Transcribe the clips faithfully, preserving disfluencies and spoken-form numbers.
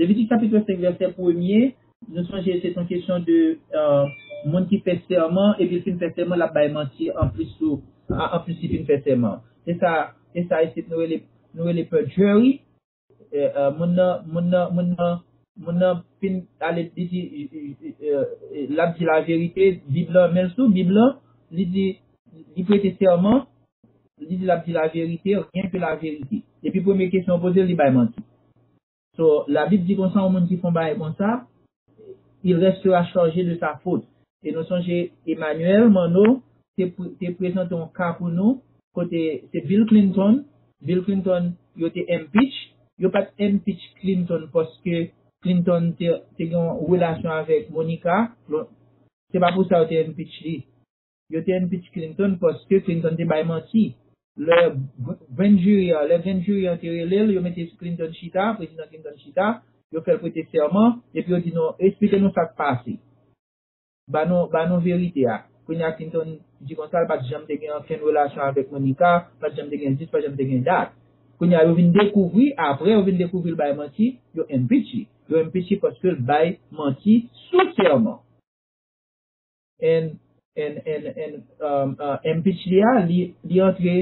Levitik chapit senk, vèsè premye, nou sonje se te yon kesyon de, euh, moun ki fè sèman, epi l fin fè sèman, l ap bay manti anplis sou, a- anplis li fin fè sèman. Se sa, se sa isit nou rele, nou rele perjury. Eh, eh, moun nan, moun nan, moun nan, moun nan fin ale, li di, eh, eh, eh, l ap di laverite, Bib lan, men l sou Bib lan, li di, li prete sèman, li di l ap di laverite, rien que la vérité. Epi premye kesyon poze l, li bay manti. So, Labib di konsa, yon moun ki fè yon bagay konsa, il restera chargé de sa faute. E nou sonje Emmanuel Manno te, pre- te prezante yon ka pou nou, kote se Bill Clinton. Bill Clinton, yo te impeach. Yo pa t impeach Clinton paske Clinton te, te gen yon relasyon avèk Monica. Lon- Se pa pou sa yo te impeach li. Yo te impeach Clinton paske Clinton te bay manti. Lè gr- grand jury a, lè grand jury a te rele l, yo mete Clinton chita, prezidan Clinton chita, yo fè l prete sèman, epi yo di nou, eksplike nou sa k pase. Ba nou, ba nou verite a. Kounye a Clinton di konsa, l pa t janm te gen okenn relasyon avèk Monica, pa t janm te gen zis, pa t janm te gen dat. Kounye a yo vin dekouvri, apre yo vin dekouvri l bay manti, yo impeach li. Yo impeach li paske l bay manti sou sèman. And, and, and, and, um, uh, impeach li a, li, li antre,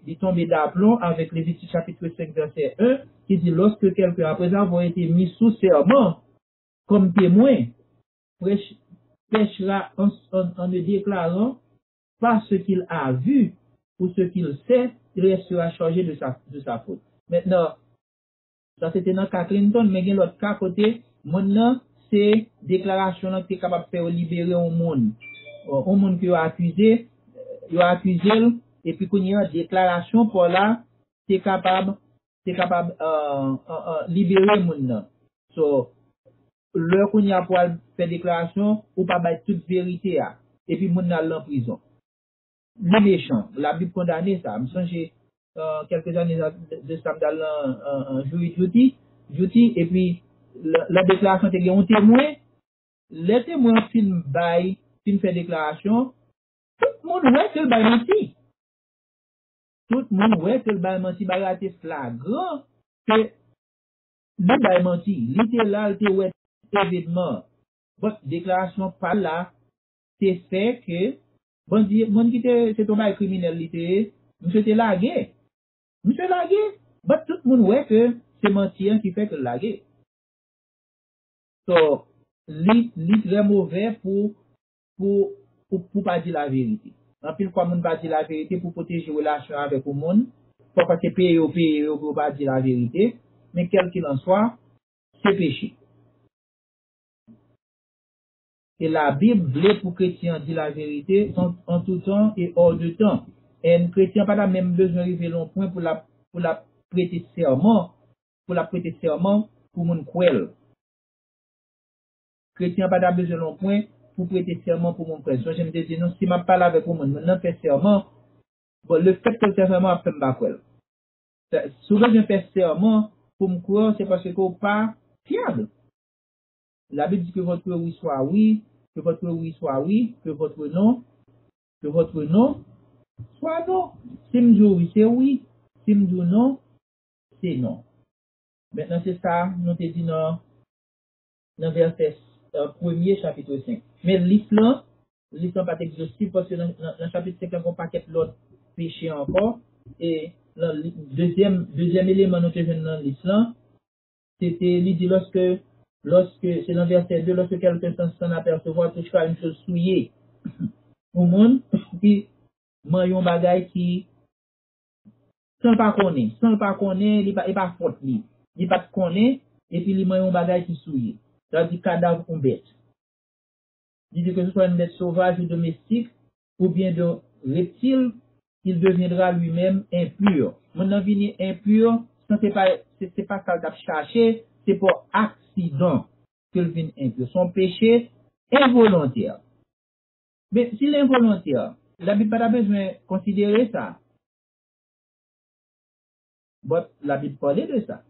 li tonbe daplon avèk Levitik chapit senk vèsè en, ki di, lorsque quelqu'un, après avoir été mis sous serment comme témoin, prêche- péchera en, en, en ne déclarant pas ce qu'il a vu ou ce qu'il sait, il restera chargé de sa, de sa faute. Maintenant, sa se te nan ka Clinton, men gen lòt ka kote moun nan se deklarasyon lan ki te kapab fè yo libere yon moun. Yon moun ke yo akize, yo akize l, epi kounye a deklarasyon pa w la te kapab, te kapab, euh, euh, euh, libere moun nan. So, lè kounye a pou al fè deklarasyon, ou pa bay tout verite a, epi moun nan al nan prizon. Li mechan. Labib kondane sa. M sonje, euh, kèlke zane de, de sa, m t al nan, euh, euh, juri Djouti, Djouti, epi lè, lè deklarasyon te gen yon temwen, lè temwen an fin bay, fin fè deklarasyon, tout moun wè ke l bay manti. Tout moun wè ke l bay manti, bagay la te flagran ke li bay manti. Li te la, l te wè evenman an. But deklarasyon pa l la te fè ke bandi, moun ki te, se te yon bagay kriminèl li te ye, misye te lage. Misye lage, but tout moun wè ke se manti an ki fè ke l lage. So, li, li trè movè pou, pou, pou, pou pa di laverite. Anpil fwa, moun pa di laverite pou pwoteje relasyon avèk yon moun. Pafwa, se peye yo peye yo pou yo pa di laverite. Men kèlkilanswa, se peche. E Labib vle pou kretyen an di laverite en, en tout temps et hors de temps. E kretyen an pa ta menm bezwen rive nan yon pwen pou l ap, pou l ap prete sèman, pou l ap prete sèman pou moun kwè l. Kretyen an pa ta bezwen nan yon pwen pou prete sèman pou moun kwè l. Sonje m te di nou, si m ap pale avèk yon moun, moun nan fè sèman, bon, lefètke l fè sèman ap fè m pa kwè l. Si w bezwen fè sèman pou m kwè w, se paske w pa fyab. Labib di, que votre oui soit oui, que votre oui soit oui, que votre non, que votre non soit non. Si m di w wi, se wi. Si m di w non, se non. Mentnan, se sa nou te di nan, nan vèsè, euh, premye chapit senk. Men lis lan, lis lan pa t egzostif, paske nan, nan, nan chapit senk lan, gen yon pakèt lòt peche ankò. E nan li- dezyèm, dezyèm eleman nou te jwenn nan lis lan, se te, li di, lorsque, lorsque, se nan vèsè de, lorsque quelqu'un sans, sans apercevoir touchera une chose souillée. Yon moun ki manyen yon bagay ki, san l pa konnen, san l pa konnen, li pa, e pa fòt li. Li pa t konnen, epi li manyen yon bagay ki souye. Sa vle di kadav yon bèt. Li di, que ce soit une bête sauvage ou domestique, ou bien d'un reptile, il deviendra lui-même impur. Moun nan vini enpi, san se pa, se, se pa sa l t ap chache, se pa aksidan ke l vin enpi. Se yon peche envolontè. Men si l envolontè, Labib pa ta bezwen konsidere sa. But Labib pale de sa.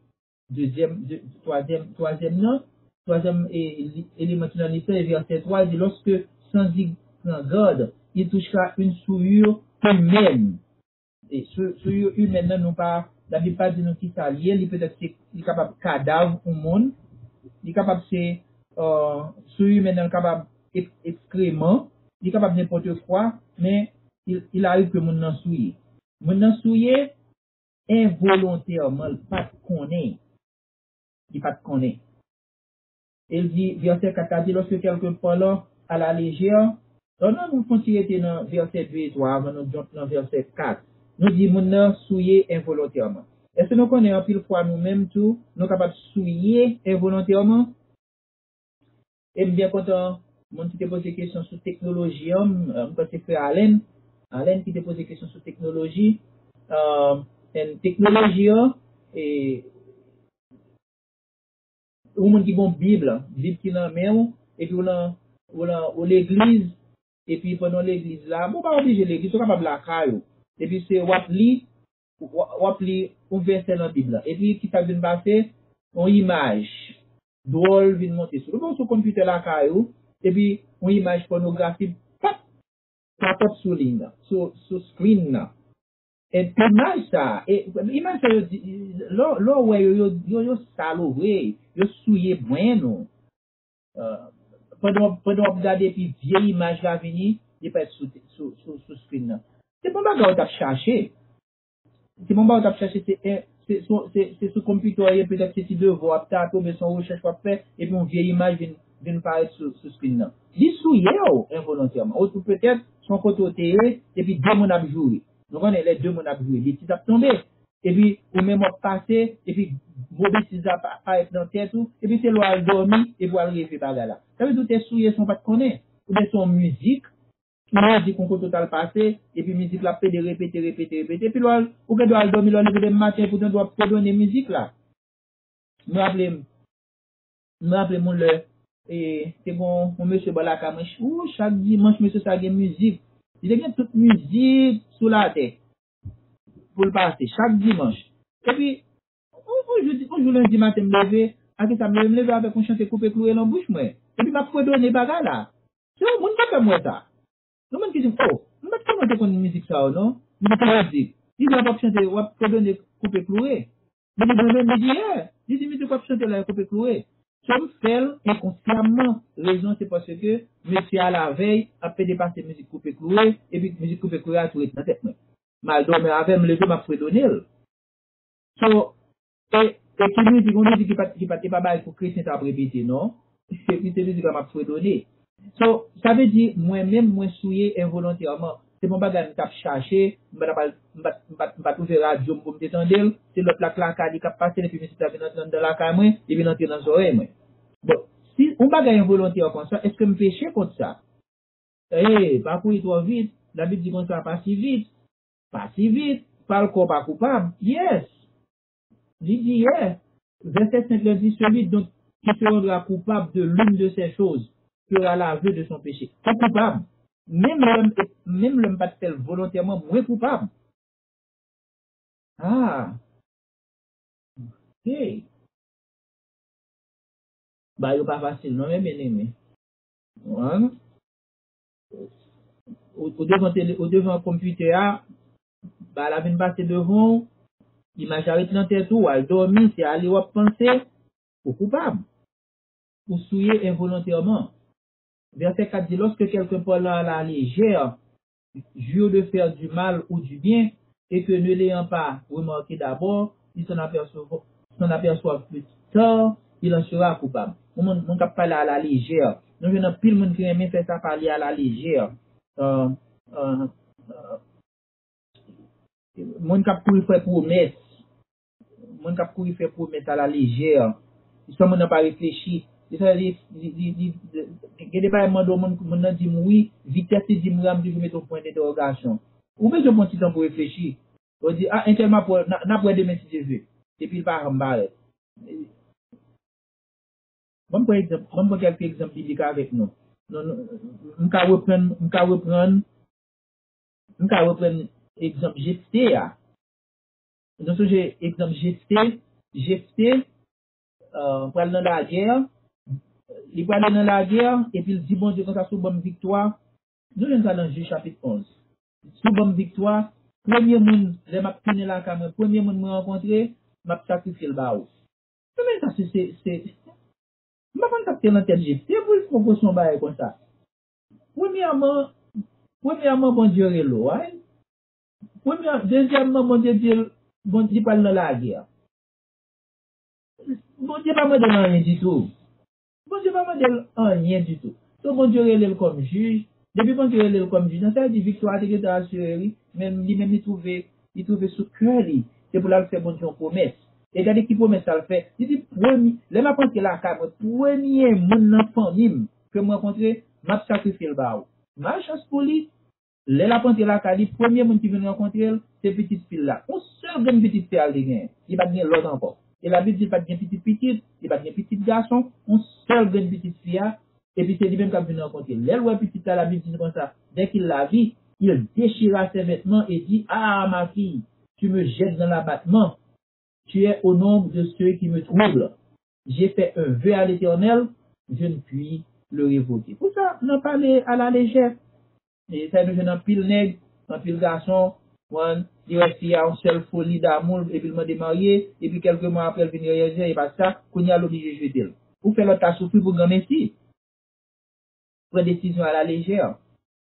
Dezyèm, de, twazyèm, twazyèm nan, twazyèm e, li- eleman ki nan lis lan, e vèsè twa, di, lorsque sans y prendre garde, il touchera une souillure humaine. E sou, souillure humaine nan, nou pa, Labib pa di nou ki sa l ye, li petèt se, li kapab kadav yon moun, li kapab se, euh, souillure, men li kapab ek-, ekskreman, li kapab nenpòt kwa, men il, il arrive ke moun nan souye. Moun nan souye envolontèman, li pa t konnen. Li pa t konnen. E l di, vèsè kat la di, lorsque quelqu'un parle à la légère, non, non, nou fon ti rete nan vèsè de e twa avan nou jump nan vèsè kat. Nou di moun nan souye envolontèman. Èske nou konnen anpil fwa nou menm tou, nou kapab souye envolontèman? E m byen kontan, moun ki te poze kesyon sou teknoloji an, m, m kwè se frè Allen, Allen ki te poze kesyon sou teknoloji. Euh, and teknoloji an, e, ou moun ki gon Bib la, Bib ki nan men w, epi w nan, w nan, w legliz, epi pandan w legliz la, bon, w pa oblije legliz, ou kapab lakay ou. Epi se w ap li, w, w ap li yon vèsè nan Bib la. Epi ki sa k vin pase? Yon imaj dwòl vin monte sou, ou sou konpitè lakay ou, epi yon imaj pònografi, pap, pap up sou liy nan, sou, sou screen nan. E imaj sa, e, imaj sa yo di, lè, lè w wè yo, yo, yo, yo sal ou vre, yo souye bren ou. Euh, pandan, pandan w ap gade epi vye imaj la vini, li parèt sou, sou, sou, sou screen nan. Se pa yon bagay ou t ap chache. Se pa yon bagay ou t ap chache, se, se, se, se, se sou konpitè w ye, petèt se ti devwa w ap tape, oubyen se yon rechèch w ap fè, epi yon vye imaj vin, vin parèt sou, sou screen nan. Li souye w envolontèman. Ou, ou petèt, se yon kote w te ye, epi de moun ap joure. Nou konnen lè de moun ap joure, betiz ap tonbe. Epi ou menm w ap pase, epi gwo betiz la pa, parèt nan tèt ou, epi se lè w al dòmi, epi w al reve bagay la. Sa vle di ou te souye san w pa t konnen. Oubyen se yon mizik, yon mizik yon kote w t al pase, epi mizik la ap pede repete, repete, repete, epi lè w al, ou gen dwa al dòmi, lè w leve demen maten, epi w gen dwa ap fredone mizik la. M raple m, m raple m yon lè, e, te gon yon mesye bò lakay mwen, ou, chak dimanch mesye sa gen mizik. Li te gen tout mizik sou latè pou l pase, chak dimanch. Epi, yon, yon jou, yon jou lendi maten m leve, a kisa m leve? M leve avèk yon chante Koupe Kloure nan bouch mwen. Epi m ap fredone bagay la. Se yon moun ki fè m wè sa. Yon moun ki di m, "Oh, m pa t konnen w te konn mizik sa yo, non?" M di, "Ki mizik?" Li di, "W ap chante, w ap fredone Koupe Kloure." M di, "Mwen menm?" Li di, "Yeah." Li di, "Mizik w ap chante la, e Koupe Kloure." So, m fè l enkonsyaman. Rezon, se paske mesye a lavèy ap pede pase mizik Koupe Kloure, epi mizik Koupe Kloure a tou ret nan tèt mwen. M al dòmi avè l, m leve, m ap fredone l. So, e, e ki mizik, yon mizik ki pa, ki pa, ki pa bay pou kretyen ta ap repete, non. Se, se mizik la m ap fredone. So, sa vle di, mwen menm, mwen souye envolontèman. Se pa yon bagay m t ap chache, m pa t ap al, m pa t, m pa t, m pa t ouvè radyo m pou m te tande l. Se lòt la k lakay li k ap pase l, epi mizik la vin antre anndan lakay mwen, li vin antre nan zòrèy mwen. Bon, si yon bagay envolontè konsa, èske m peche kont sa? Ey, pa kouri twò vit. Labib di konsa, pa si vit. Pa si vit. Pral kò pa koupab. Yes. Li di, yeah. Vèsè senk la di, celui donc qui se rendra coupable de l'une de ces choses sera l'aveu de son péché. Ou koupab. Menm lè m, menm lè m pa t fè l volontèman, mwen koupab. Ah. Ok. Bagay yo pa fasil non, men byeneme. Ou, ou devan tele, ou devan konpitè a, bagay la vin pase devan w, imaj la ret nan tèt ou, w al dòmi, se ale w ap panse, ou koupab. Ou souye envolontèman. Vèsè kat di, lorsque quelqu'un parle à la légère, jure de faire du mal ou du bien, et que ne l'ayant pas remarqué d'abord, il s'en aperçoit, s'en aperçoit plus tard, il en sera coupable. Yon moun, moun k ap pale a la lejè. Nou jwenn anpil moun ki renmen fè sa, pale a la lejè. Euh, euh, euh, Moun k ap kouri fè pwomès. Moun k ap kouri fè pwomès a la lejè. San moun nan pa reflechi. E sa, li, li, li, li, gen de bagay m mande yon moun, moun nan di m wi, vitès li di m wi a, m toujou mete yon pwen dentèwogasyon. Ou bezwen pran ti tan pou reflechi. Ou di, a, entèl m ap wè, n a, n ap wè demen si Dye vle. Epi l pa janm parèt. Ban m pran egzanp, ban m pran kèlke egzanp biblik avèk nou. Nou, nou, m ka reprann, m ka reprann, m ka reprann egzanp Jefte a. Nou sonje egzanp Jefte, Jefte, euh, pral nan lagè, li prale nan lagè, epi l di Bondye konsa, si w ban m viktwa, nou jwenn sa nan Jij chapit onz. Si w ban m viktwa, premye moun, lè m ap tounen lakay mwen, premye moun mwen rankontre, m ap sakrifye l ba ou. Men sa, se, se, se, M pa konn sa k te nan tèt Jefte pou l fè pwopozisyon bagay konsa. Premyèman, premyèman, Bondye rele w, wi. Premyè, dezyèmman, Bondye di l, Bondye pral nan lagè. Bondye pa mande l anyen ditou. Bondye pa mande l anyen ditou. So, Bondye rele l kòm jij. Depi Bondye rele l kòm jij, sa vle di viktwa a te gentan asire, wi. Men li menm li twouve, li twouve sou kè li. Se pou l al fè Bondye yon pwomès. E gade ki pwomès sa l fè. Li di, premye, lè m ap antre lakay mwen, premye moun nan fanmi m ke m rankontre, m ap sakrifye l ba ou. Malchans pou li, lè l ap antre lakay li, premye moun ki vin rankontre l, se pitit fi l la. Yon sèl grenn pitit fi a l te genyen. Li pa t gen lòt ankò. E Labib di l pa t gen pitit pitit, li pa t gen pitit gason, yon sèl grenn pitit fi a, epi se li menm k ap vin rankontre l. Lè l wè pitit la, Labib di l konsa, dès qu'il la vit, il déchira ses vêtements et dit, ah, ma fille, tu me jettes dans l'abattement. Tu es au nombre de ceux qui me troublent. J'ai fait un vœu à l'Éternel, je ne puis le révoquer. Pou sa, nan pale a la lejè. E sa nou jwenn anpil nèg, anpil gason, konprann, li wè fi a yon sèl foli damou, epi l mande marye, epi kèlke mwa apre l vin reyalize, e pa sa, kounye a l oblije jete l. Ou fè lòt la soufri pou granmesi. Pran desizyon a la lejè.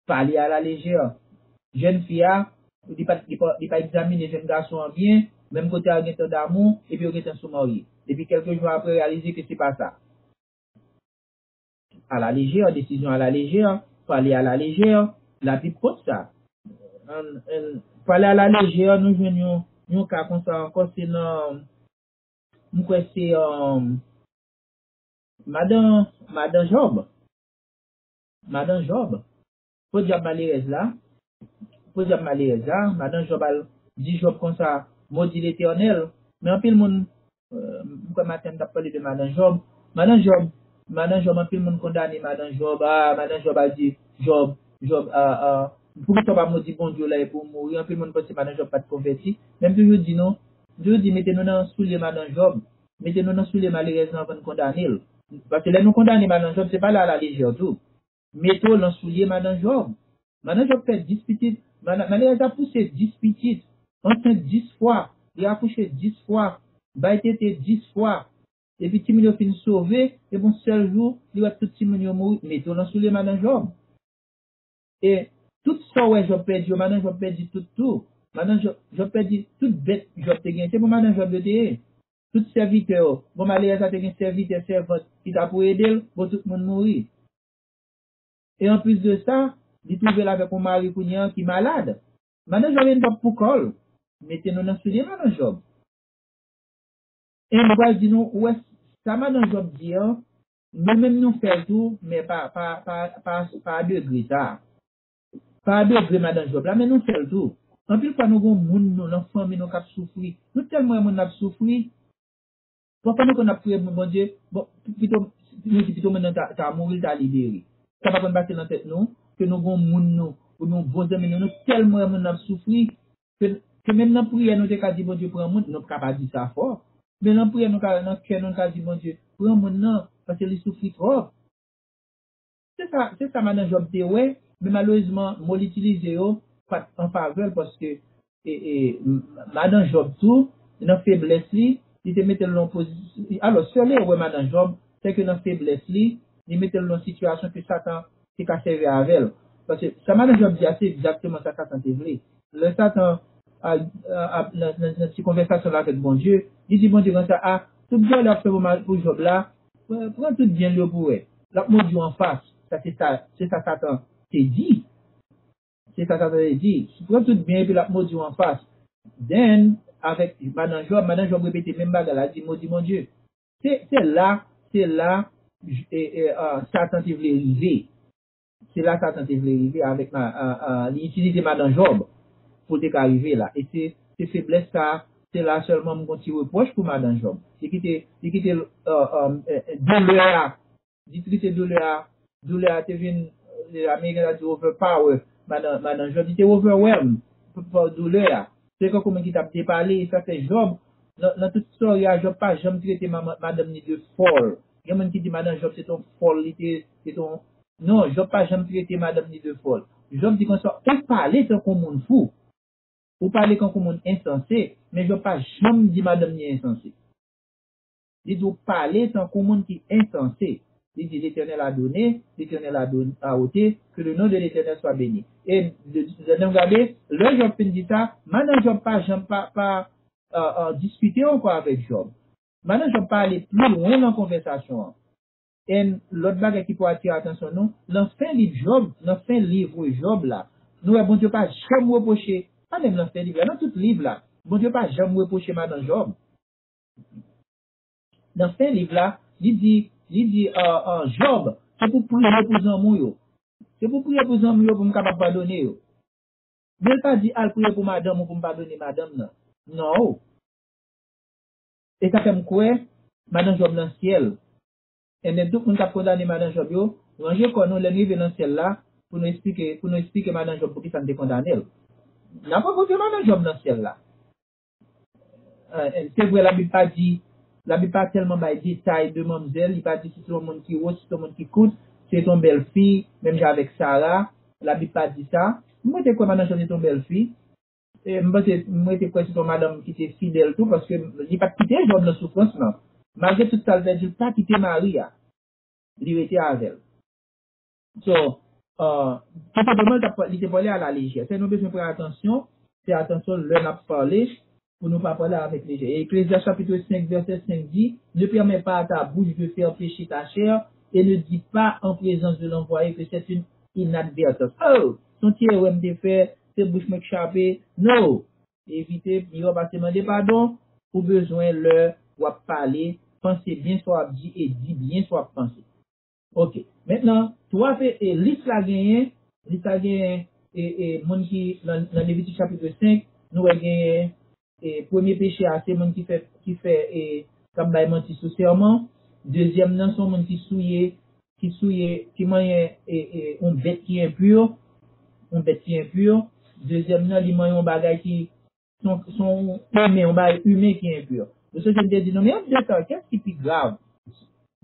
Pale a la lejè. Jèn fi a, li pa, li pa, li pa egzamine jèn gason an byen, menm kote a gentan damou, epi yo gentan sou marye. Epi kèlke jou apre, reyalize ke se pa sa. A la lejè, desizyon a la lejè, pale a la lejè, Labib kont sa. An, an, pale a la lejè, nou jwenn yon, yon ka konsa ankò, se nan, m kwè se, um, madan, madan Jòb. Madan Jòb. Podyab malerèz la. Podyab malerèz la. Madan Jòb al di Jòb konsa, modi Letènèl. Men anpil moun, euh, m kwè maten m t ap pale de madan Jòb. Madan Jòb, madan Jòb, anpil moun kondane madan Jòb. Ah, madan Jòb al di Jòb, Jòb, ah, ah, poukisa w pa modi Bondye w la epi w mouri? Anpil moun panse madan Jòb pa t konvèti. Men m toujou di nou, m toujou di, mete nou nan soulye madan Jòb. Mete nou nan soulye malerèz lan anvan n kondane l. Paske lè nou kondane madan Jòb, se pa la a la lejè tou. Mete w nan soulye madan Jòb. Madan Jòb fè dis pitit. Madan, malerèz la pouse dis pitit. Ansent dis fwa. Li akouche dis fwa. Bay tete dis fwa. Epi timoun yo fin sove. Epi yon sèl jou, li wè tout timoun yo mouri. Mete w nan soulye madan Jòb. E tout sa w wè Jòb pèdi yo, madan Jòb pèdi tout tou. Madan Jòb, Jòb pèdi tout bèt Jòb te gen. Se pou madan Jòb yo te ye. Tout sèvitè yo. Bon, malerèz la te gen sèvitè, sèvant ki ta pou ede l. Bon, tout moun mouri. E anplis de sa, li twouve l avèk yon mari kounye a ki malad. Madan Jòb vin pap pou kò l. Mete nou nan soulye madan Jòb. E m pral di nou, ou wè, sa madan Jòb di an, nou menm nou fè l tou, men pa, pa, pa, pa, pa degre sa. Pa degre madan Jòb la, men nou fè l tou. Anpil fwa nou gon moun nou, nan fanmi nou k ap soufri. Nou tèlman wè moun ap soufri, pafwa nou konn ap priye pou Bondye, bon, pito, nou di pito moun nan ta, ta mouri, l ta libere. Sa pa konn pase nan tèt nou, ke nou gon moun nou, oubyen yon bon zanmi nou, nou tèlman wè moun nan ap soufri, ke, ke menm nan priyè nou te ka di Bondye pran moun, nou ka pa di sa fò. Men nan priyè nou ka, nan kè nou, nou ka di Bondye, pran moun nan, paske li soufri twòp. Se sa, se sa madan Jòb te wè, men malerezman, mo l itilize yo pa t an favè l, paske, e, e, m-, madan Jòb tou, nan feblès li, li te mete l nan pozisyon, alò, sèl erè madan Jòb, se ke nan feblès li, li mete l nan sitiyasyon ke Satan te ka sèvi avè l. Paske sa madan Jòb di a, se egzakteman sa Satan te vle. Lè Satan a, a, a, nan, nan, nan ti konvèsasyon l avèk Bondye, li di Bondye konsa, a, tout dòlè w ap fè pou ma-, pou Jòb la, pran, pran tout byen l yo pou wè. L ap modi w anfas. Sa se sa, se sa Satan te di. Se sa Satan te di. Pran tout byen epi l ap modi w anfas. Then, avèk madan Jòb, madan Jòb repete menm bagay la, di modi Bondye. Se, se la, se la, e, e, a, Satan te vle rive. Se la Satan te vle rive avèk ma-, a, a, li itilize madan Jòb pou l te ka rive la. E se, se feblès sa, se la sèlman m gon ti repwòch pou madan Jòb. Li kite, li kite, e, e, e, doulè a, li kite doulè a, doulè a te vin, e, ameriken ta di overpower, madan, madan Jòb, li te overwhelm pa doulè a. Se kankou moun ki t ap depale, e sa fè Jòb, nan, nan tout istwa a, Jòb pa janm trete ma-, ma-, madanm ni de fòl. Gen moun ki di madan Jòb se t on fòl, li te, se t on, non, Jòb pa janm trete madanm ni de fòl. Jòb di konsa, ou pale tankou moun fou. Ou pale tankou moun ensanse, men Jòb pa janm di madanm ni ensanse. Li di w pale tankou moun ki ensanse. Li di, L'Éternel a donné, l'Éternel a don- a ôté, que le nom de l'Éternel soit béni. E, de- de- nou gade, lè Jòb fin di sa, madan Jòb pa janm pa, pa euh, euh, diskite ankò avèk Jòb. Madan Jòb pa ale pli lwen nan konvèsasyon an. E lòt bagay ki pou atire atansyon nou, nan fen liv Jòb, nan fen liv Jòb la, nou wè Bondye pa janm repwoche, pa menm nan fen liv la, nan tout liv la, Bondye pa janm repwoche madan Jòb. Nan fen liv la, li di, li di, euh, euh, Jòb, se pou priye pou zanmi w yo. Se pou priye pou zanmi w yo pou m kapab padone yo. Men l pa di al priye pou madanm ou pou m padone madanm nan. Non. E sa fè m kwè madan Jòb nan syèl. Ebyen, tout moun k ap kondane madan Jòb yo, ranje kò nou lè n rive nan syèl la pou nou eksplike, pou nou eksplike madan Jòb poukisa n te kondane l. N ap rankontre madan Jòb nan syèl la. Euh, se vre, Labib pa di, Labib pa tèlman bay detay de manmzèl, li pa di si se yon moun ki wo, si se yon moun ki kout, si se yon bèl fi, menm jan avèk Sara, Labib pa di sa. Mwen te kwè madan Jòb se yon bèl fi. E m panse, mwen te kwè se yon madanm ki te fidèl tou, paske li pa t kite Jòb nan soufrans lan. Malgre tout sa l pèdi, li pa kite mari a. Li rete avè l. So, euh, tou senpleman, li t ap, li te pale a la lejè. Sa nou bezwen pran atansyon, fè atansyon lè n ap pale, pou nou pa pale avèk lejè. E Eklezyas chapit senk, vèsè senk di, Ne permets pas à ta bouche de faire pécher ta chair, et ne dis pas en présence de l'envoyé que c'est une inadvertance. Oh, se yon ti erè m te fè, se bouch mwen k chape. No! Evite, miyò pase mande padon. Ou bezwen lè w ap pale, panse byen sa w ap di e di byen sa w ap panse. Ok. Mentnan, twa pe, e, lis la genyen, lis la genyen, e, e, moun ki nan, nan Levitik chapit senk, nou wè genyen, e, premye peche a, se moun ki fè, ki fè, e, k ap bay manti sou sèman. Dezyèm nan, se yon moun ki souye, ki souye, ki manyen, e, e, yon bèt ki enpi, yon bèt ki enpi. Dezyèm nan, li manyen yon bagay ki, se yon, se yon imen, yon bagay imen ki enpi. Nou sonje m te di nou, men ant de sa, kiyès ki pi grav?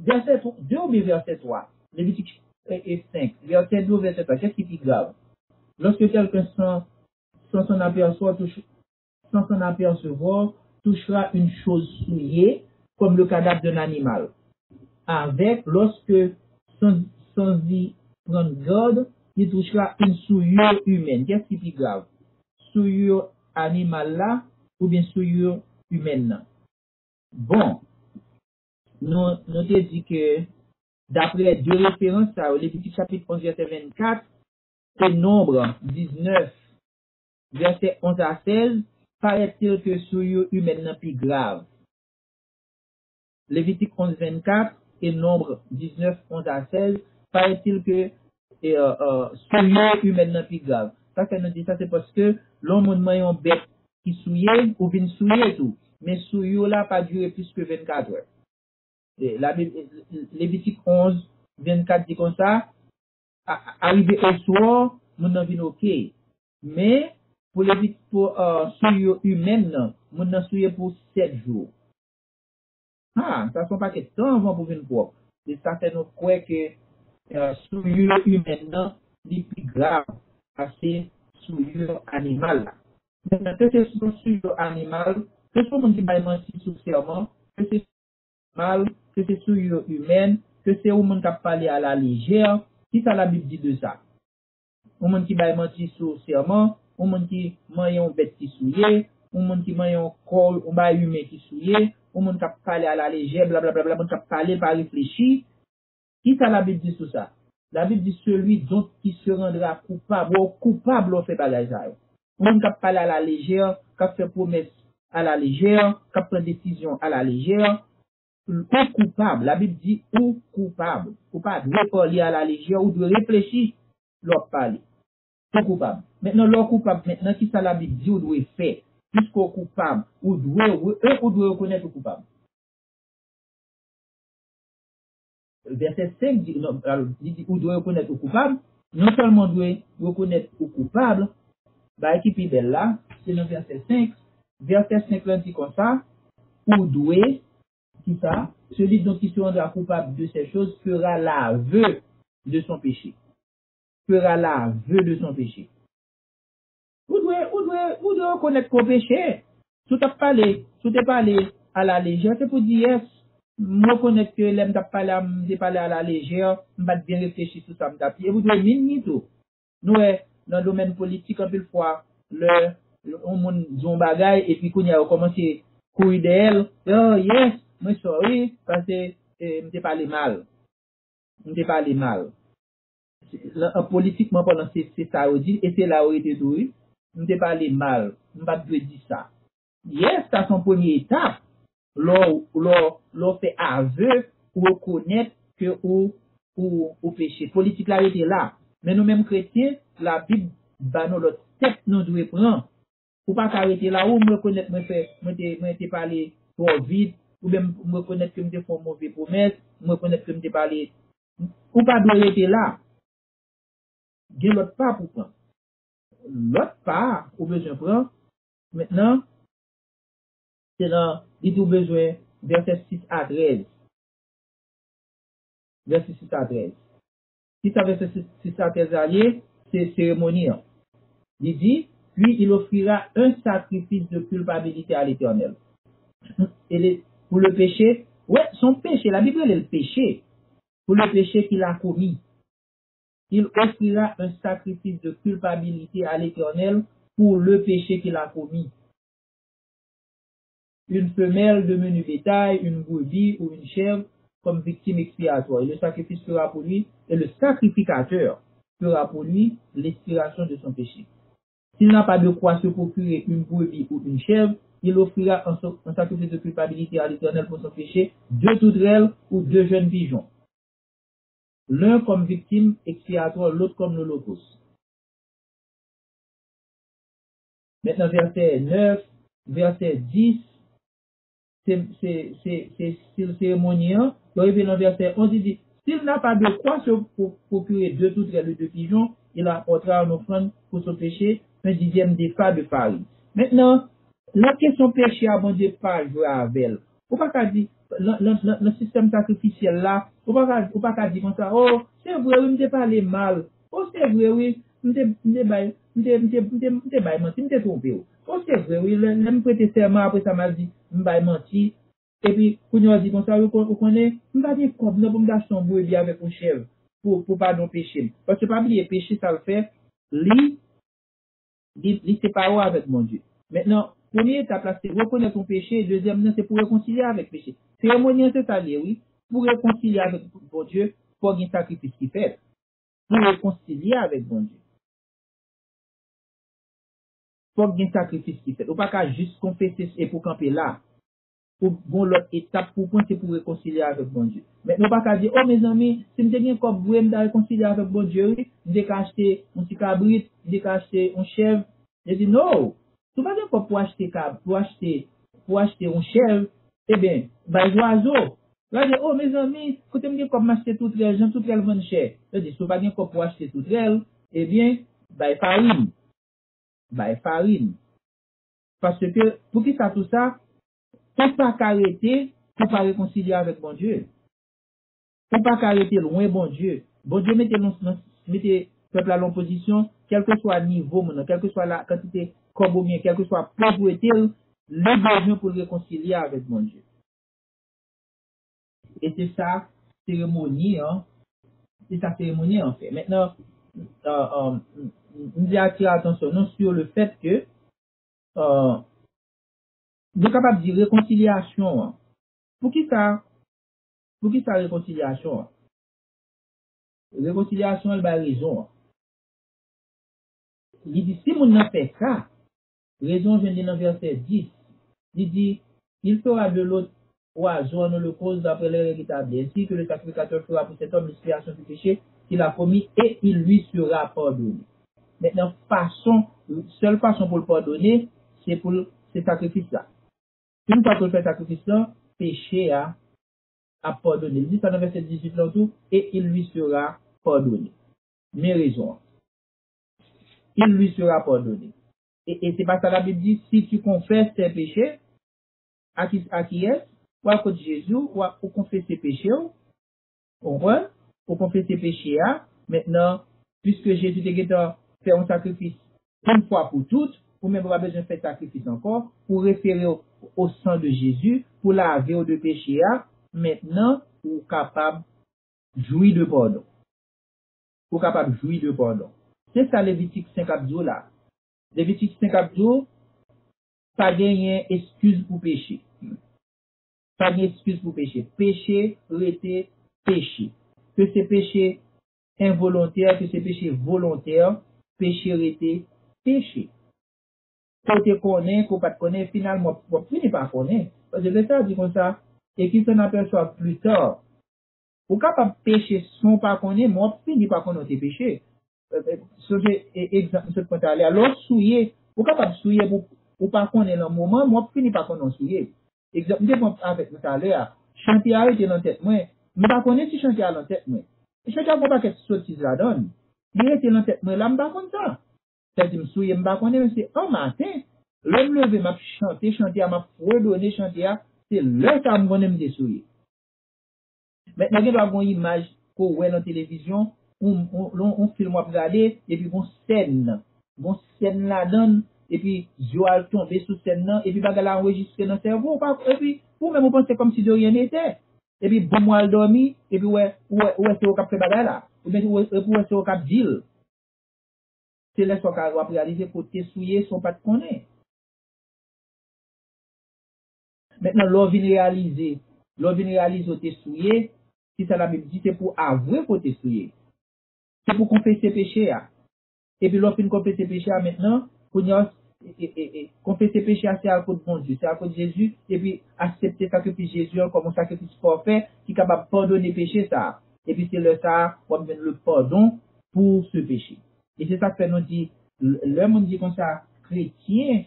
Vèsè twa, de oubyen vèsè twa? Levitik, e, e, senk, vèsè de ou vèsè twa, kiyès ki pi grav? Lorsque quelqu'un sans, sans s'en apercevoir touche, sans s'en apercevoir, touchera une chose souillée, comme le cadavre d'un animal. Avec, lorsque, sans, sans y prendre garde, il touchera une souillure humaine. Kiyès ki pi grav? Souillure animal la oubyen souillure humaine nan? Bon, nou, nou te di ke daprè de referans sa yo, Levitik chapit onz vèsè vennkat e Nonb diznèf vèsè onz a sèz, paraît-il que souillure humaine nan pi grav. Levitik onz vennkat e Nonb diznèf onz a sèz, paraît-il que, e, e, e, souillure humaine nan pi grav. Sa fè nou di sa, se paske lè yon moun manyen yon bèt ki souye, ou vin souye tou. Men souillure la pa dire plis ke vennkat è. E, Labib, e, Levitik onz vennkat di konsa, a, a, arive oswè, moun nan vin oke. Men, pou Levit-, pou, e, souillure humaine nan, moun nan souye pou sèt jou. Ha, sa se yon pakèt tan anvan pou vin pwòp. E sa fè nou kwè ke, e, souillure humaine nan, li pi grav pase souillure animal la. Mentnan, ke se sou souillure animal, ke se yon moun ki bay manti sou sèman, ke se mal, ke se souillure humaine, ke se yon moun k ap pale a la lejè, kisa Labib di de sa? Yon moun ki bay manti sou sèman, yon moun ki manyen yon bèt ki souye, yon moun ki manyen yon kò, yon bagay imen ki souye, yon moun k ap pale a la lejè, blablabla, moun k ap pale pa reflechi. Kisa Labib di sou sa? Labib di, celui donc qui se rendra coupable, ou koupab lè w fè bagay sa yo. Yon moun k ap pale a la lejè, k ap fè pwomès a la lejè, k ap pran desizyon a la lejè, ou koupab. Labib di ou koupab. Ou pa dwe pale a la lejè, ou dwe reflechi lè w ap pale. Ou koupab. Mentnan, lè w koupab, mentnan, kisa Labib di ou dwe fè? Piske w koupab, ou dwe, ou, ou dwe rekonèt ou koupab. Vèsè senk di, non, alò, li di, ou dwe rekonèt ou koupab. Non sèlman w dwe rekonèt ou koupab, bagay ki pi bèl la, se nan vèsè senk. Vèsè senk lan di konsa, ou dwe, kisa? Celui donc qui se rendra coupable de ces choses fera l'aveu de son péché. Fera l'aveu de son péché. Ou dwe, ou dwe, ou dwe rekonèt ke w peche. Si w t ap pale, si w te pale a la lejè, se pou di, yes, M rekonèt ke lè m t ap pale a, m te pale a la lejè, m pa t byen reflechi sou sa m t ap di. E pou tou, min ni tou. Nou wè, nan domèn politik, anpil fwa, lè yon moun di yon bagay, epi kounye a yo kòmanse kouri dèyè l, oh, yes, mwen sorry, paske eh, m te pale mal. M te pale mal. Lan- an politikman palan, se se sa yo di, e se la yo rete tou, wi. M te pale mal. M pa t dwe di sa. Yes, sa se yon premye etap. Lè w, lè w, lè w fè avè, ou rekonèt ke ou, ou, ou peche. Politik la rete la. Men nou menm kretyen, Labib ba nou lòt stèp nou dwe pran. Ou pa ka rete la, ou m rekonèt mwen fè, mwen te, mwen te pale twò vit, oubyen m rekonèt ke m te fè yon move pwomès, m rekonèt ke m te pale. Ou pa dwe rete la. Gen lòt pa pou pran. Lòt pa ou bezwen pran, mentnan, se nan, li di w bezwen vèsè sis a trèz. Vèsè sis a trèz. Kisa vèsè sis a trèz la ye? Se seremoni an. Li di, puis il offrira un sacrifice de culpabilité à l'Éternel. E le, pou le péché, wè, se yon peche, Labib rele l peche. Pour le péché qu'il a commis. Il offrira un sacrifice de culpabilité à l'Éternel pour le péché qu'il a commis. Une femelle de menu bétail, une brebis ou une chèvre comme victime expiatoire. Et le sacrifice fera pour lui, et le sacrificateur fera pour lui l'expiation de son péché. S'il n'a pas de quoi se procurer une brebis ou une chèvre, il offrira en sa- en sacrifice de culpabilité à l'Éternel pour son péché deux tourterelles ou deux jeunes pigeons, l'un comme victime expiatoire, l'autre comme l'holocauste. Mentnan, vèsè nèf, vèsè dis, se, se, se, se stil seremoni an. Lè w rive nan vèsè onz, li di, s'il n'a pas de quoi se pro- procurer deux tourterelles ou deux pigeons, il apportera en offrande pour son péché un dixième d'épha de farine. Mentnan, nan kesyon peche a, Bondye pa jwe avè l. Ou pa ka di, nan, nan, nan, nan sistèm sakrifisyèl la, ou pa ka, ou pa ka di konsa, oh, se vre, wi, m te pale mal. Oh, se vre, wi, m te, m te bay, m te, m te, m te, m te bay manti, m te twonpe w. Oh, se vre, wi, lè, lè m prete sèman, apre sa, m al di, m bay manti. Epi, kounye a, w di konsa, wi, ou kon- ou konnen, m pa gen kòb nan pou m ta achte yon brebi avèk yon chèv pou, pou padon peche m. Paske pa bliye, peche sa l fè, li, li, li separe w avèk Bondye. Mentnan, premye etap la, se rekonèt yon peche, dezyèm nan, se pou rekonsilye avèk peche. Seremoni an, se sa l ye, wi. Pou rekonsilye avèk Bondye, fò gen sakrifis ki fèt. Pou rekonsilye avèk Bondye, fòk gen sakrifis ki fèt. Ou pa ka jis konfese epi w kanpe la. Ou gon lòt etap pou w pran, se pou w rekonsilye avèk Bondye. Mentnan, ou pa ka di, oh, mezanmi, si m te gen kòb vre, m ta rekonsilye avèk Bondye, wi. M te ka achte yon ti kabrit, m te ka achte yon chèv. Li di, no. Si w pa gen kòb pou achte kab, pou achte, pou achte yon chèv, ebyen, bay zwazo. Yo di, oh, mezanmi, kote m gen kòb m achte toutrèl, jan toutrèl vann chè. Yo di, si w pa gen kòb pou achte toutrèl, ebyen, bay farin. Bay farin. Paske, poukisa tou sa? Ou pa ka rete pou pa rekonsilye avèk Bondye. Ou pa ka rete lwen Bondye. Bondye mete nou nan, mete pèp la nan pozisyon, kèlkeswa nivo moun nan, kèlkeswa la kantite kòb oubyen kèlkeswa povrete l, li bezwen pou l rekonsilye avèk Bondye. E se sa seremoni an, se sa seremoni an fè. Mentnan, euh, euh, m, m, m vle atire atansyon nou sur le fait que, euh, nou kapab di rekonsilyasyon an. Poukisa, poukisa rekonsilyasyon an? Rekonsilyasyon an, l bay rezon an. Li di, si moun nan fè sa, rezon an jwenn li nan vèsè dis. Li di, il fera de l'eau oiseau en holocauste d'après les règles établies, ainsi que le sacrificateur fera pour cet homme l'expiation du péché qu'il a commis et il lui sera pardonné. Mentnan, fason, sèl fason pou l padone, se pou l, se sakrifis la. Yon fwa ke l fè sakrifis lan, peche a ap padone. Li di sa nan vèsè dizuit lan tou, et il lui sera pardonné. Men rezon an. Il lui sera pardonné. E, e se pa sa Labib di, si tu confesses tes péchés, à qui, à qui est-ce? Ou al kot Jezi, ou, ou konfese peche w, ou konprann? Ou konfese peche a, mentnan, piske Jezi te gentan fè yon sakrifis yon fwa pou tout, ou menm ou pa bezwen fè sakrifis ankò, ou refere w au sang de Jésus pou lave w de peche a, mentnan ou kapab jwi de padon. Ou kapab jwi de padon. Se sa Levitik senk ap di w la. Levitik senk ap di w, pa genyen eskiz pou peche. Pa gen eskiz pou peche. Peche rete peche. Ke se peche envolontè, ke se peche volontè, peche rete peche. Ke w te konnen, ke w pa t konnen, finalman, w ap fini pa konnen. Paske Lesanm di konsa, et qu'ils s'en aperçoivent plus tard. Ou kapab peche san w pa konnen, men w ap fini pa konnen w te peche. E, e, sonje, e, egzanp m sot pran talè a. Lè w souye, ou kapab souye pou ou pa konnen nan moman, men w ap fini pa konnen w souye. Egzanp m te pran avèk nou talè a. Chante a rete nan tèt mwen. M pa konnen si chante a nan tèt mwen. E chante a gon pakèt sotiz ladan l. Li rete nan tèt mwen la, m pa konn sa. Sa di m souye, m pa konnen, men se an maten, lè m leve, m ap chante chante a, m ap fredone chante a, se lè sa a m konnen m te souye. Mentnan, gen dwa gen yon imaj ke w wè nan televizyon, yon, yon, yon, yon fim w ap gade, epi gen yon sèn, gen yon sèn ladan l, epi zye w al tonbe sou sèn nan, epi bagay la anrejistre nan sèvo w, pa, epi ou menm ou panse kòmsi de rien n'était. Epi bonm w al dòmi, epi w wè, ou wè, ou wè se ou k ap fè bagay la, oubyen ou wè, epi ou wè se ou k ap di l. Se lè sa w ka, w ap reyalize ke w te souye san w pa t konnen. Mentnan, lè w vin reyalize, lè w vin reyalize w te souye, kisa Labib di? Se pou w avwe ke w te souye. Se pou w konfese peche a. Epi lè w fin konfese peche a mentnan, kounye a, e, e, e, e, konfese peche a, se al kot Bondye, se al kot Jezi, epi aksepte sakrifis Jezi an kòm yon sakrifis pafè ki kapab padone peche sa a. Epi se lè sa a, w ap jwenn le padon pour ce péché. E se sa k fè nou di, l-, lè moun di konsa, kretyen,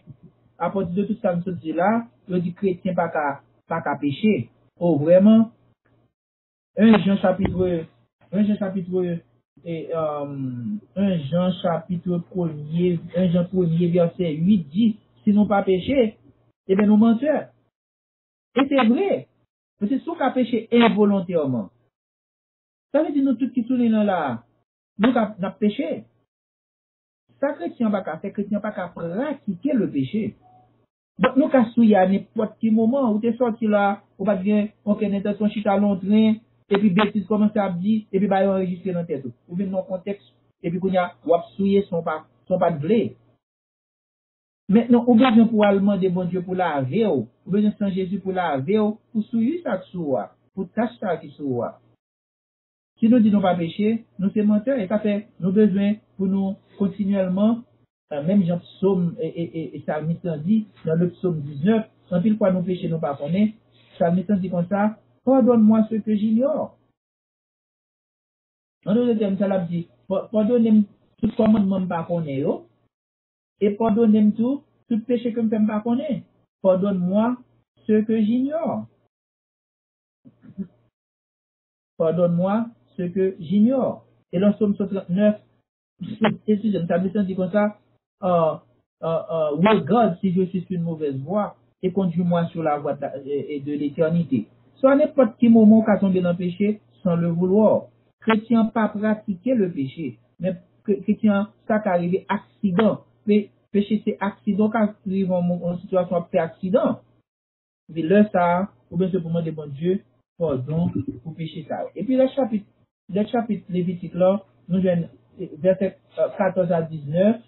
apati de tout sa m sot di la, yo di kretyen pa ka, pa ka peche. O, vrèman, en Jan chapitre, en Jan chapitre, e, euh, en Jan chapitre premye, en Jan premye vèsè uit di, si nou pa peche, ebyen nou mantè. E se vre. Paske si w ka peche envolontèman, sa vle di nou tout ki sou liy lan la a, nou ka, n ap peche. Sa kretyen an pa ka fè, kretyen an pa ka pratike le péché. Donk, nou ka souye a nenpòt ki moman. Ou te sòti la, ou pa t gen okenn entansyon, chita lon tren, epi betiz kòmanse ap di, epi bagay yo anrejistre nan tèt ou. Ou vin nan yon kontèks, epi kounye a, w ap souye san w pa, san w pa t vle. Mentnan, ou bezwen pou w al mande Bondye pou lave w. Ou bezwen san Jezi pou lave w, pou souillure sa k sou ou a, pou tach sa ki sou ou a. Si nou di nou pa peche, nou se mantè. E sa fè nou bezwen pou nou kontinyèlman, euh, menm jan psaume, e, e, e, e salmis lan di, nan le psaume diznèf, anpil fwa nou peche, nou pa konnen. Salmis lan di konsa, pardonne-moi ce que j'ignore. An dòt tèm, sa l ap di, pa-, padone m tout kòmandman m pa konnen yo, e padone m tou tout peche ke m fè m pa konnen. Pardonne-moi ce que j'ignore. Pardonne-moi ce que j'ignore. E nan Sòm san trannèf, eskize m, sa m di konsa, euh, euh, euh, regarde si je suis sur une mauvaise voie et conduis-moi sur la voie de la, et, et de l'éternité. Swa nenpòt ki moman w ka tonbe nan peche sans le vouloir. Kretyen an pa pratike le péché. Men kre-, kretyen an, sa ka rive aksidan. Pe-, peche se aksidan, w ka rive yon mo-, yon sitiyasyon w ap fè aksidan. Epi lè sa a, ou bezwen pou mande Bondye padon pou peche sa yo. Epi lè chapit, lè chapit Levitik la, nou jwenn, eh, vèsè, eh, katòz a diznèf.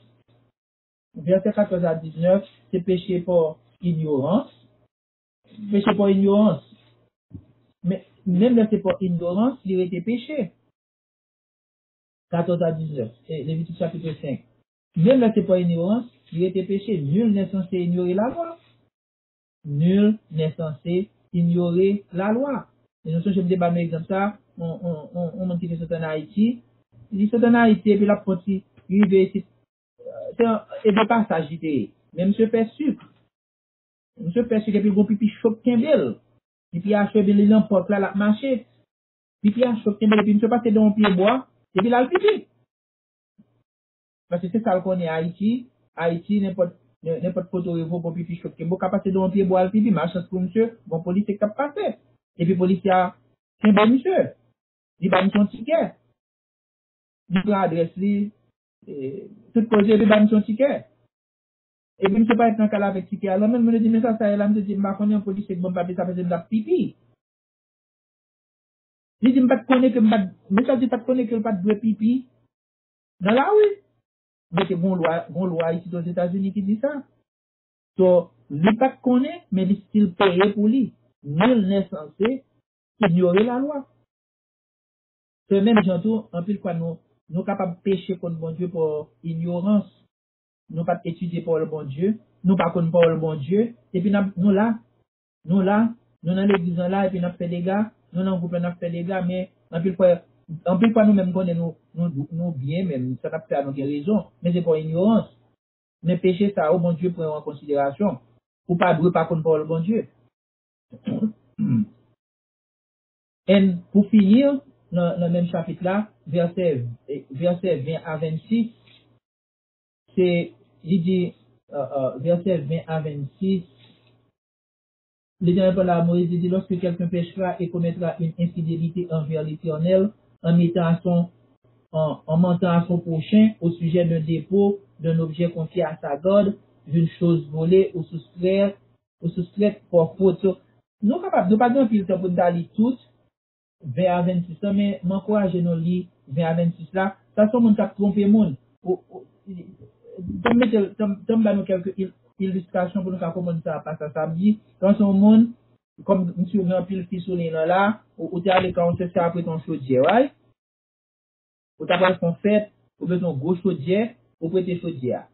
Vèsè katòz a diznèf, se peche pa inyorans. Peche pa inyorans. Men, menm lè se pa inyorans, li rete peche. Katòz a diznèf, e, Levitik chapit senk. Menm lè se pa inyorans, li rete peche. Nul n'est censé ignorer la loi. Nul n'est censé ignorer la loi. E nou sonje m te ba nou egzanp sa, on, on, on, on moun ki te sot ann Ayiti, li sot ann Ayiti epi l ap pati rive isit, se yon, e de pasaj li te ye. Men misye fè sik. Misye fè sik epi gon pipi cho k kenbe l. Pipi a cho epi li nan pòt la, l ap mache. Pipi a cho k kenbe l epi misye pase de yon pye bwa, epi l al pipi. Paske se sa l konnen Ayiti. Ayiti, nenpòt, nen-, nenpòt kote w rive, w gon pipi cho k kenbe w, ka pase de yon pye bwa al pipi. Malchans pou misye, gon polisye k t ap pase. Epi polisye a kenbe misye. Li ba misye yon tikè. Li pran adrès li, e, tout koze, epi ba misye yon tikè. Epi misye parèt nan kay la avèk tikè a nan men l, mwen di, "Men sa, sa ye la?" Misye di, "M pa konnen, yon polisye k ban m papye sa, paske m t ap pipi." Li di, "M pa t konnen ke m pa t," men sa di, "pa t konnen ke l pa t dwe pipi nan lari." Men se gon lwa, gon lwa isit Ozetazini ki di sa. So, li pa t konnen, men li still peye pou li. Nul n'est censé ignorer la loi. Se menm jan tou, anpil fwa nou, nou kapab peche kont Bondye pa ignorans. Nou pa t etidye pawòl Bondye, nou pa konn pawòl Bondye, epi n ap, nou la, nou la, nou nan legliz lan la, epi n ap fè dega, nou nan gwoup la n ap fè dega, men anpil fwa, anpil fwa nou menm konnen nou, nou, nou byen menm, sa n ap fè a nou gen rezon, men se pa ignorans. Men peche sa yo, Bondye pran yo an konsiderasyon. Ou pa dwe pa konn pawòl Bondye. And pou fini, nan, nan menm chapit la, vèsè, vèsè ven a vennsis, se, li di, euh, euh, vèsè ven a vennsis, L'Éternel parla à Moïse, il dit, lorsque quelqu'un péchera et commettra une infidélité envers l'Éternel, en mettant à son, en, en mentant à son prochain au sujet d'un dépôt, d'un objet confié à sa garde, d'une chose volée ou soustraite, ou soustraite pour faute. So, nou kapab, nou pa gen anpil tan pou n ta li tout, ven a vennsis la, men m ankouraje nou li ven a vennsis la. Sa se yon moun k ap twonpe moun. Ou, ou, tann m mete, tann, tann m ba nou kèlke il-, ilistrasyon pou nou ka konprann sa, pa sa sa ap di. Sa se yon moun, kòm misye gen anpil fi sou liy lan la, ou, ou te ale ka yon sè, sè a prete yon chodyè, right? Ou ta pral fè yon fèt, ou bezwen yon gwo chodyè, ou prete chodyè a.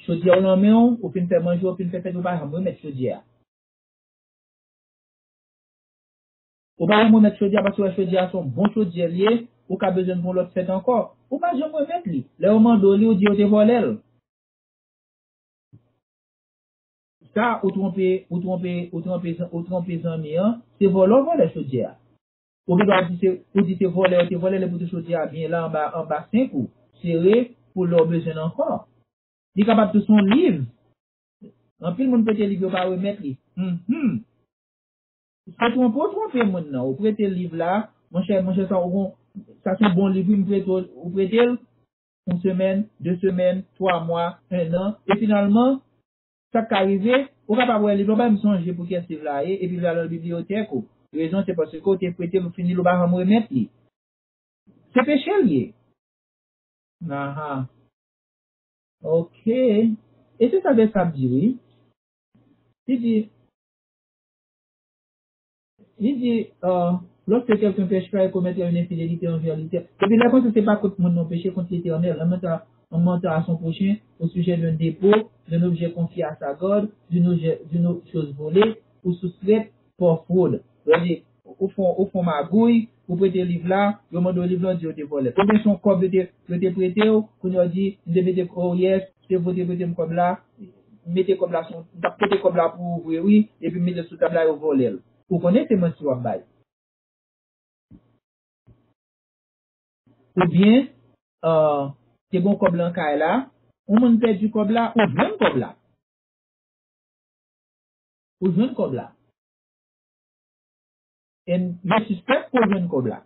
Chodyè w nan men w, ou fin fè manje, ou fin fè fèt, ou pa janm remèt chodyè a. Ou pa janm remèt chodyè a paske w wè chodyè a se yon bon chodyè l ye, ou ka bezwen pou yon lòt fèt ankò. Ou pa janm remèt li. Lè yo mande w li, ou di yo te vòlè l. Sa, ou twonpe, ou twonpe, ou twonpe, ou twonpe zanmi an, se vòlè w vòlè chodyè a. Ou gen dwa di se, ou di se vòlè, ou te vòlè l, epi tou chodyè a byen la anba, anba senk ou, sere pou lè w bezwen l ankò. Li kapab tou se yon liv. Anpil moun prete liv, yo pa remèt li. Mhm. Se twonpe w twonpe moun nan. Ou prete liv la, monchè, monchè, sa, ou gon, sa se yon bon liv, wi, m prete w, ou prete l, yon semèn, de semèn, twa mwa, en an, e finalman, sa k ka rive, ou kapab wè liv la, ou pa menm sonje pou kiyès liv la ye, epi l al nan bibliyotèk ou. Rezon, se paske ou te prete l, ou fini l, ou pa janm remèt li. Se peche l ye. Aha. Ok. E se sa vèsè ap di, wi. Li di, li di, euh, lorsque quelqu'un péchera et commettra une infidélité envers l'Éternel. Epi lè konsa, se pa kont moun non, peche kont Letènèl. En mentant, en mentant à son prochain au sujet d'un dépôt, d'un objet confié à sa garde, d'une objet, d'une chose volée ou soustraite par fraude. Sa vle di, ou fè, ou fè yon magouy, ou prete liv la, yo mande w liv la, ou di yo te vòlè. Oubyen se yon kòb yo te, yo te prete w, kounye a w di, m te mete, oh yes, se vre w te prete m kòb la, m mete kòb la sou, m t ap pote kòb la pou ou vre, wi, epi m mete l sou tab la, yo vòlè l. Ou konnen se manti w ap bay. Oubyen, euh, te gen yon kòb lan kay la, yon moun pèdi kòb la, ou jwenn kòb la. Ou jwenn kòb la. E yo sispèk ke w jwenn kòb la.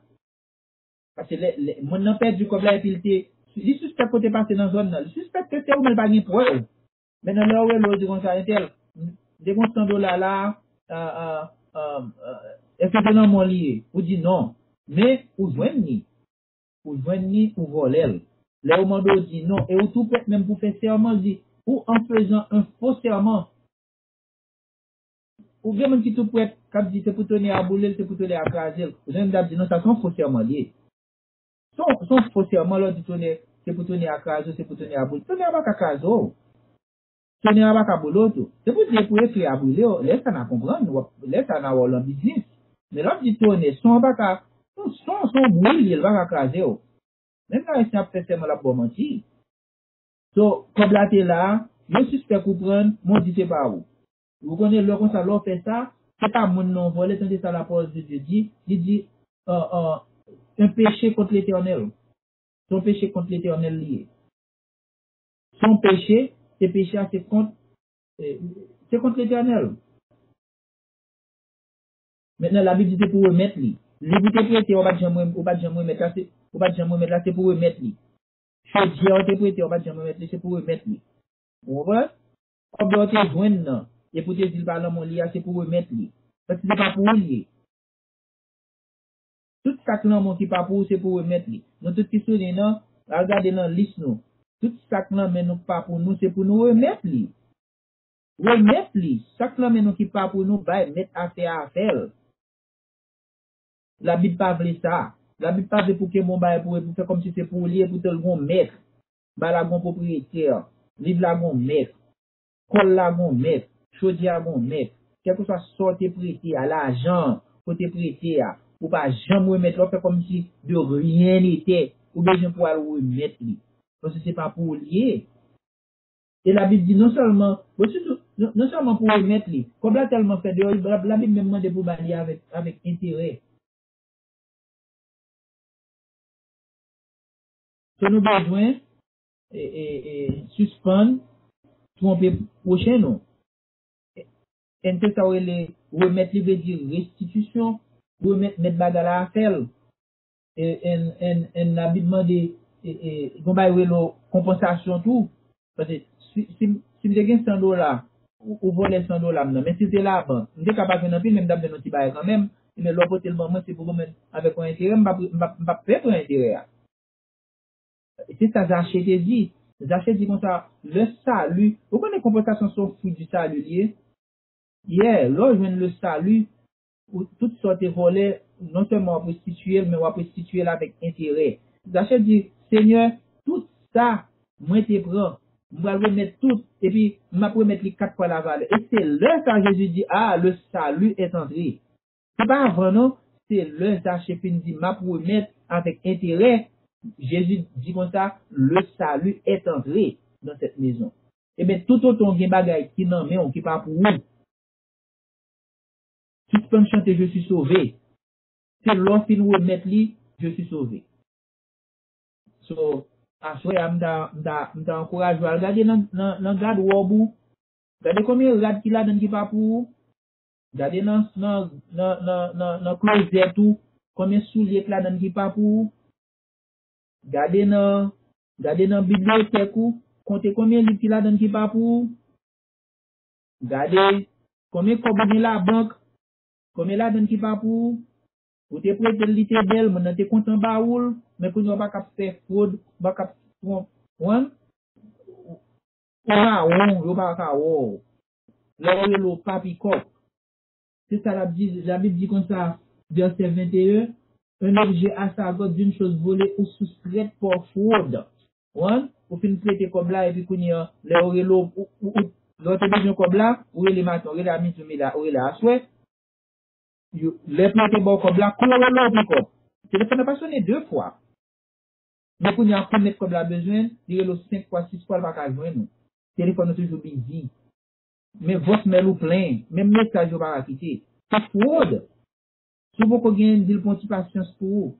Paske lè, lè, moun nan pèdi kòb la epi l te, li sispèk ke w te pase nan zòn nan. Li sispèk ke se ou, men l pa gen prèv. Mentnan, lè yo rele w, yo di konsa, entèl, m te gen san dola la, euh, euh, euh, euh, èske se nan men w li ye? Ou di non. Men, ou jwenn li. Ou jwenn li, ou vòlè l. Lè yo mande w di non, e ou tou prèt menm pou fè sèman, di, ou en faisant un faux serment. Ou gen moun ki tou prèt, k ap di se pou tonè a boule l, se pou tonè a kraze l. Ou gen moun k ap di non, sa se yon fo sèman li ye. Se yon, se yon fo sèman lè w di tonè, se pou tonè a kraze w, se pou tonè a boule. Tonè a pa ka kraze w. Tonè a pa ka boule w tou. Se pou di e pou efè a boule w. Lè sa n a konprann, w ap, lè sa n a wè w lan biznis. Men lè w ap di tonè, son an pa ka, son, son, son bri l ye, l pa ka kraze w. Menm lè Ayisyen ap fè sèman, l ap ba w manti. So, kòb la te la, yo sispèk ou pran, men w di se pa ou. Ou konnen, lè konsa, lè w fè sa, se pa moun nan w vòlè, tande sa la parole de Dieu di, li di, euh, euh, un péché contre l'Éternel. Se yon peche kont Letènèl li ye. Se yon peche, e peche a se kont, e, se kont Letènèl. Mentnan, Labib di se pou remèt li. Liv ou te prete, ou pa t janm rem-, ou pa t janm remèt la, se, ou pa t janm remèt la, se pou remèt li. Chodyè ou te prete, ou pa t janm remèt li, se pou remèt li. Ou konprann? Kòb la ou te jwenn nan, epi ou te di l pa nan men w li a, se pou remèt li. Paske se pa pou ou li ye. sa k nan men w ki pa pou ou, se pou w remèt li. Nou tout ki sou liy nan, al gade nan lis nou. Tout sa k nan men nou k pa pou nou, se pou nou remèt li. Remèt li. Sa k nan men nou ki pa pou nou, bay mèt afè a afè l. Labib pa vle sa. Labib pa vle pou kenbe yon bagay pou, pou fè kòmsi se pou li, e poutan l gon mèt. Bagay la gon pwopriyetè. Liv la gon mèt. Kòl la gon mèt. Chodyè a gon mèt. Kèlkeswa sa w te prete a, lajan an, ke w te prete a, ou pa janm remèt, lè w fè kòmsi de rien n'était, ou bezwen pou al remèt li. Paske se pa pou ou li ye. E Labib di non sèlman, bon, sitou, non, non sèlman pou remèt li, kòb la tèlman fè deyò, Labib menm mande pou bay li avèk, avèk enterè. So nou bezwen e, e, e, sispann twonpe pwochen nou. Èn te sa w rele remèt li vle di restitisyon, remèt, mèt bagay la afè l. E, èn, èn, èn Labib mande, e, e, gon bagay rele konpansasyon tou. Paske si, si, si m te gen san dola, ou, ou vòlè san dola m nan. Men si l te labank, m te ka pa jwenn anpil, men m t ap jwenn yon ti bagay kanmenm. Ebyen, lè w pote l ban mwen, se pou ban mwen avèk yon enterè, m p ap, m p ap, m p ap pè pran enterè a. Se sa Zache te di. Zache di konsa, le salut, ou konnen konpansasyon se yon fruit du salut li ye? Yeah, lè w jwenn le salut, ou, tout sa w te vòlè, non sèlman w ap restitisye l, men w ap restitisye l avèk enterè. Zache di, Senyè, tout sa mwen te pran, m pral remèt tout, epi m ap remèt li kat fwa lavalè. E se lè sa Jezi di, ah, le salut est entré. Se pa avan non, se lè Zache fin di, m ap remèt avèk enterè, Jezi di konsa, le salut est entré dans cette maison. Ebyen, toutotan w gen bagay ki nan men w ki pa pou ou, sispann chante Je suis sauvé. Se lè w fin remèt li, Je suis sauvé. So, aswè a, m ta, m ta, m ta ankouraje w al gade nan, nan, nan gad wòb ou. Gade konbyen rad ki ladan ki pa pou ou. Gade nan, nan, nan, nan, nan, nan klozèt ou, konbyen soulye k ladan ki pa pou ou. Gade nan, gade nan bibliyotèk ou, konte konbyen liv ki ladan ki pa pou ou. Gade konbyen kòb ou gen labank, konbyen ladan ki pa pou ou. Ou te prete l, li te bèl, moun nan te kontan ba ou l, men kounye a w pa kab fè fwod, w pa kab, w konprann? Ou mawon, yo pa ka wè w. Lè yo rele w papi kòb. Se sa l ap di, Labib di konsa, vèsè venteyen, un objet à sa gorge d'une chose volée ou soustraite par fraude. Ou konprann? Ou fin prete kòb la, epi kounye a, lè yo rele w, ou, ou, ou, lè w te bezwen kòb la, ou rele maten, ou rele amidi, ou rele, ou rele aswè. Yo, lè pou yo te ba w kòb la, kou yo rele w pi kòb. Telefòn nan pa sonnen de fwa. Men kounye a, kou mèt kòb la bezwen, li rele w senk fwa, sis fwa, li pa ka jwenn ou. Telefòn ou toujou bizi. Men voicemail ou plen, menm mesaj yo pa ka kite. Se fwod. Si w poko genyen, di l pran ti pasyans pou ou.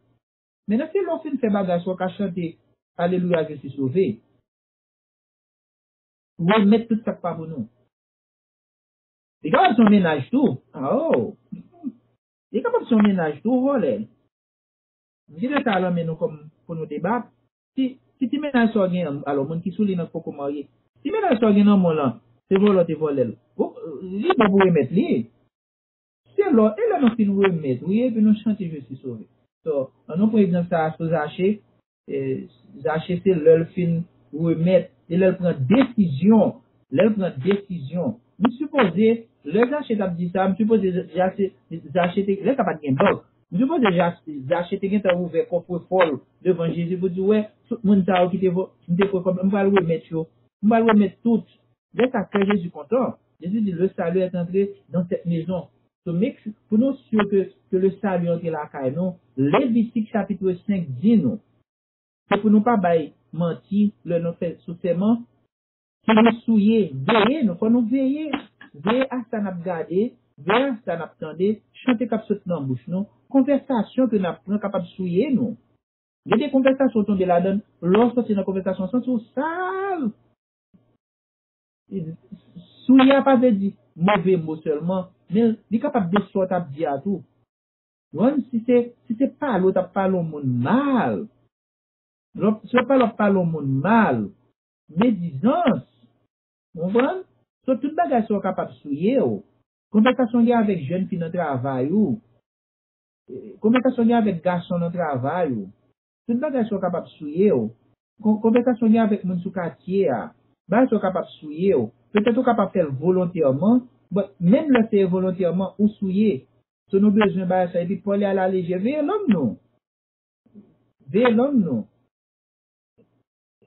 Men nan se lè w fin fè bagay sa, w ka chante Alelouya, je suis sauvé. Remèt tout sa k pa pou nou. Li kapab se yon mennaj tou. Oh. Li kapab se yon mennaj tou, vòlè. M kite sa a nan men nou kòm pou nou debat. Si, si ti mennaj sa w gen, alò, moun ki sou li nan poko marye. Si mennaj sa w gen nan men w lan, se vòlè w te vòlè l. Bon, li bon pou remèt li. Se lè, e lè nou fin remèt, wi, epi nou chante Je suis sauvé. So, an nou pran egzanp sa a sou Zache, e, Zache se lè l fin remèt, e lè l pran desizyon, lè l pran desizyon. M sipoze, lè Zache t ap di sa, m sipoze Zache, Zache te, lè sa pa t gen bank, m sipoze Zache, Zache te gentan ouvè kòfrefò l devan Jezi pou di, wè, tout moun sa yo ki te vo-, m te pran kòb, m pral remèt yo, m pral remèt tout. Lè sa fè Jezi kontan. Jezi di, le salut est entré dans cette maison. So, make sure, pou nou si ke, ke le salut antre lakay nou, Levitik chapit senk di nou, se pou nou pa bay manti lè nou fè sou sèman, ke nou souye, veye nou, fò nou veye, veye a sa n ap gade, veye a sa n ap tande, chante k ap sot nan bouch nou, konvèsasyon ke n ap pran kapab souye nou. Gen de konvèsasyon w tonbe ladan l, lè w sòti nan konvèsasyon an, w santi w sal. Souye a pa vle di move mo sèlman, men li kapab de sa w t ap di a tou. Ou konprann? Si se, si se pale w t ap pale yon moun mal, lè w, si w pale w ap pale yon moun mal, medizans, ou konprann? So, tout bagay sa yo kapab souye w. Konvèsasyon w gen avèk jèn fi nan travay ou, Konvèsasyon gen avèk gason nan travay ou. Tout bagay sa yo kapab souye w. Konvèsasyon gen avèk moun sou katye a. Bagay sa yo kapab souye w. Petèt ou kapab fè l volontèman, but menm lè se volontèman, ou souye. So nou bezwen bagay sa. Epi Pòl al alejè. Veye lang nou. Veye lang nou.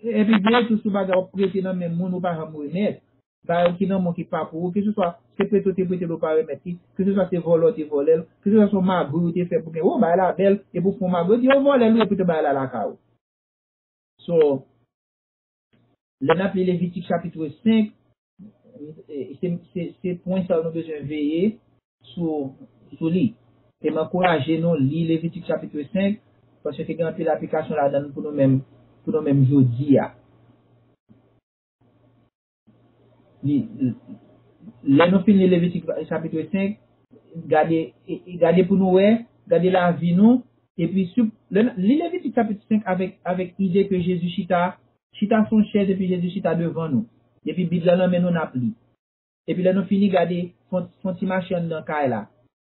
Epi veye tou sou bagay w ap prete nan men moun ou pa janm remèt. Bagay ki nan men w ki pa pou ou, keseswa se prete w te prete l ou pa remèt li, keseswa se vòlè w te vòlè l, keseswa se yon magouy ou te fè pou gen, o, bagay la bèl, epi w fè yon magouy, yo vòlè l wi, epi w te bay la lakay ou. So, lè n ap li Levitik chapit senk, se, se, se pwen sa nou bezwen veye sou, sou li. E m ankouraje nou li Levitik chapit senk, paske gen anpil aplikasyon ladan l pou nou menm, pou nou menm jodi a. Li, lè nou fin li Levitik chapit senk, gade, e, e, gade pou nou wè, gade lavi nou, epi sou, lè n, li Levitik chapit senk avèk, avèk ide ke Jezi chita, chita sou yon chèz epi Jezi chita devan nou. Epi Bib la nan men nou n ap li. Epi lè nou fini, gade, fon, fon ti mache anndan kay la.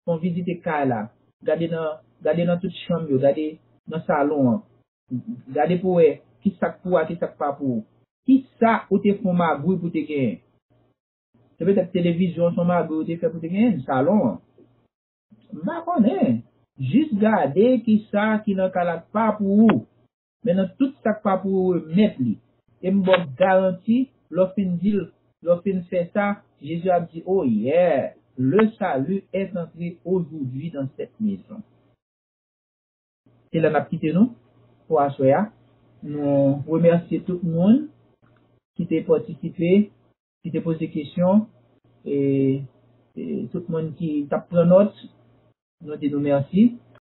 Fon vizite kay la. Gade nan, gade nan tout chanm yo, gade nan salon an. Gade pou wè ki sa k pou ou a, ki sa k pa pou ou. Ki sa ou te fè yon magouy pou te genyen? Se petèt televizyon, se yon magouy ou te fè pou te genyen, salon an. M pa konnen. Jis gade ki sa ki nan kay la k pa pou ou. Men nan tout sa k pa pou ou, remèt li. E m ba w garanti, lè w fin di l, lè w fin fè sa, Jezi ap di, oh yeah, le salut est entré aujourd'hui dans cette maison. Se la n ap kite nou pou aswè a. Nou remèsye tout moun ki te patisipe, ki te poze kesyon, e, e tout moun ki t ap pran nòt, nou di nou mèsi.